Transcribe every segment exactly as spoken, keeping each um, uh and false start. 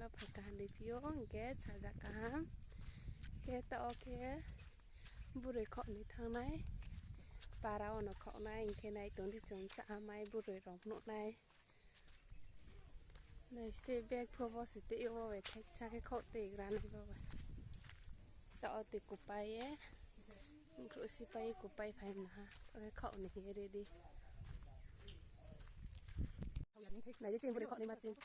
Phai kaham ni phi ou, hing khe saja kaham. Khe taoh wo khe buroi khaoh ni thanng nai. Para wo no khaoh nai, hing khe nai tong di chung sa mai buroi rao nuh nai. Nai steh bag pho bo se tei yo bo bai theksa khe khaoh tei gra nai bo bai. Taoh wo tei kupai ye. Khruh si pai ye kupai phai na ha. Taoh khe khaoh ni hing ye ready. Nai di chini buroi khaoh nai ma tei.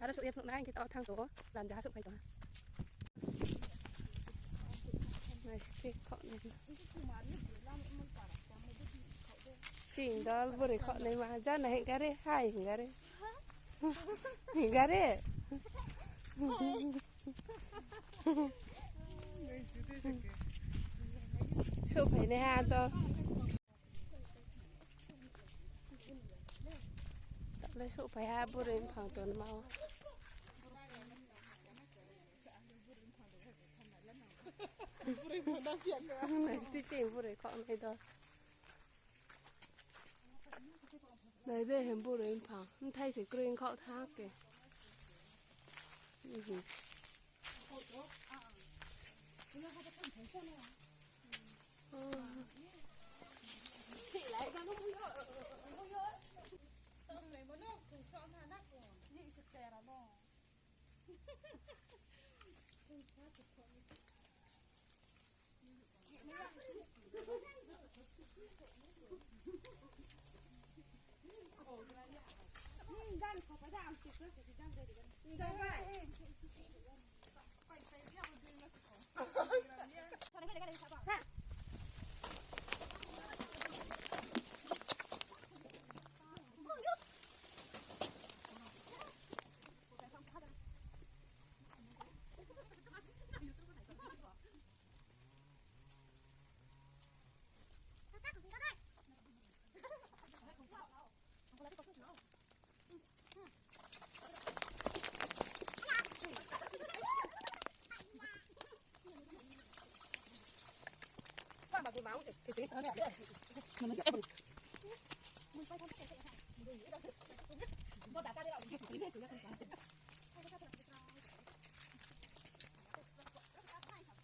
Aro souh ye phnuh nai hing khe taoh thanng tong ou, lam jaha souhphai tong ha. Nai steh khaoh nai. Chini dol buroi khaoh nai ma, ja nai hing gare, hai hing gare. Hing gare. Souhphai nai ha dol. Taoh le souhphai ha buroi mphang tongma wo. Nai steh chini buroi khaoh nai dol. Nai de hem buroi mphang. Mthai se kroi khaoh tha ke.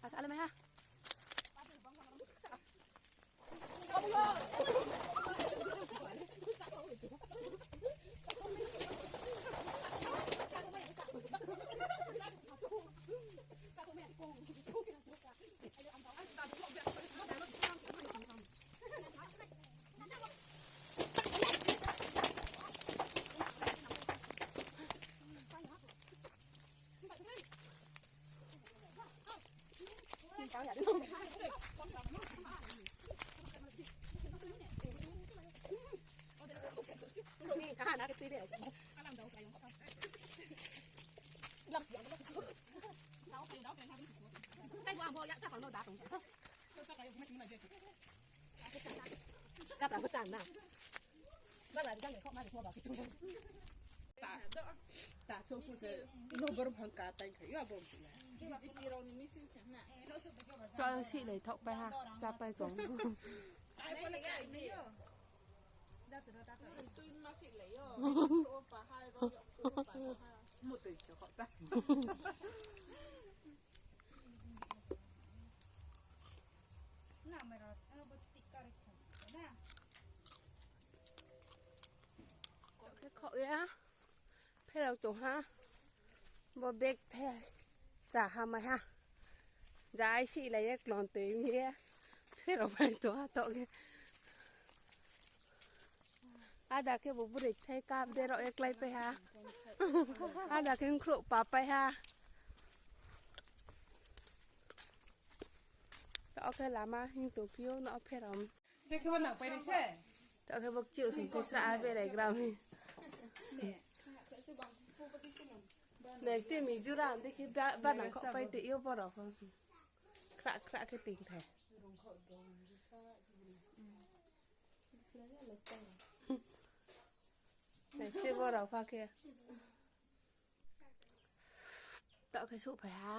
Asa ale mai ha. Ta, ta so phu se, no bor phang ka tai khai, yo bor phang. To ang si lai thok pai ha, cha pai tong. Ai, bo le ka ni yo. Tui ma si lai yo. O pa hai, bo yo, o pa ha. Mo tui cho kho ta. Khe khaoh ya, pherao tong ha, bo bag the, cha ha mai ha, jai si lai ye klon tui mi ye, pherao mai tong ha toh khe. Ada khe bo buroi thai kap de rao ye klái pai ha. Ada khe nkhrouh pa pai ha. Taoh khe lama hing tongphi ou, no pherao. Je khe bo nang pai nai se. Taoh khe bo kchih sing khe sra a berai gra mi. Nai ste Mizoram de khe ba, ba nang khaoh pai te yo borao pho. Khra khra khe ting thai. Nai ste borao pha khe. Taoh khe souhphai ha.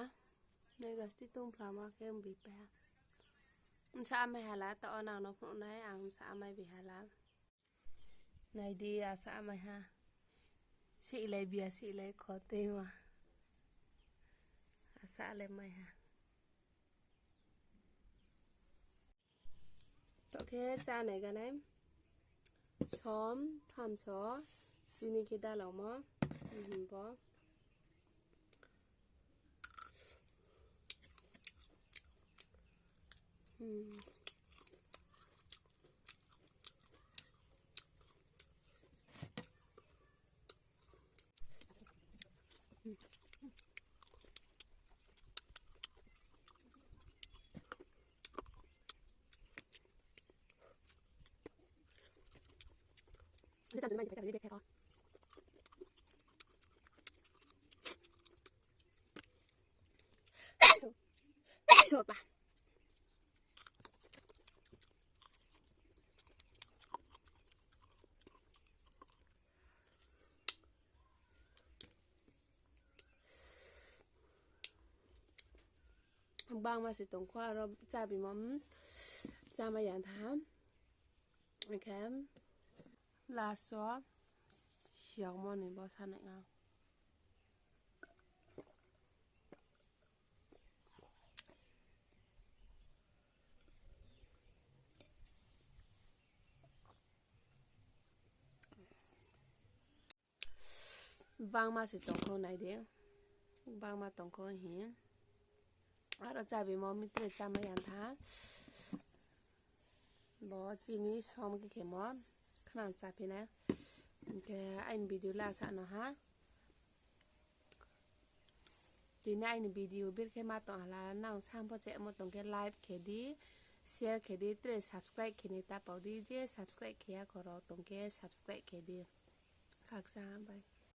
Nai gasti tongphlama khe mbi pai ha. Bsa amai hala, taoh wo nang no phnuh nai, ang bsa amai bi hala. Nai di, asa amai ha. Sihlai bia, sihlai kho tei ma. Asa le mai ha. Taoh khe chá nai ganai. Som, thamso, chini khe dalao mo. Mhm, bo. Hmm. Bangma se tong kho, aro chábimo, hmm, chámai ya tha. Hing khe last wo siyagmo ni bo sanai na. Bangma se tong kho nai di. Bangma tong kho hi. Aro chábimo mi tre chámai ya tha. Bo chini som khe khemo. Khnang cháphi nai. Hing khe aini video la sa no ha. Tini aini video birkhe ma tong hala, nang sang pho chemo tong khe like khe di, share khe di, tre subscribe khe ni ta pau di, je subscribe khe ya kho rao tong khe subscribe khe di. Khaksa hambai.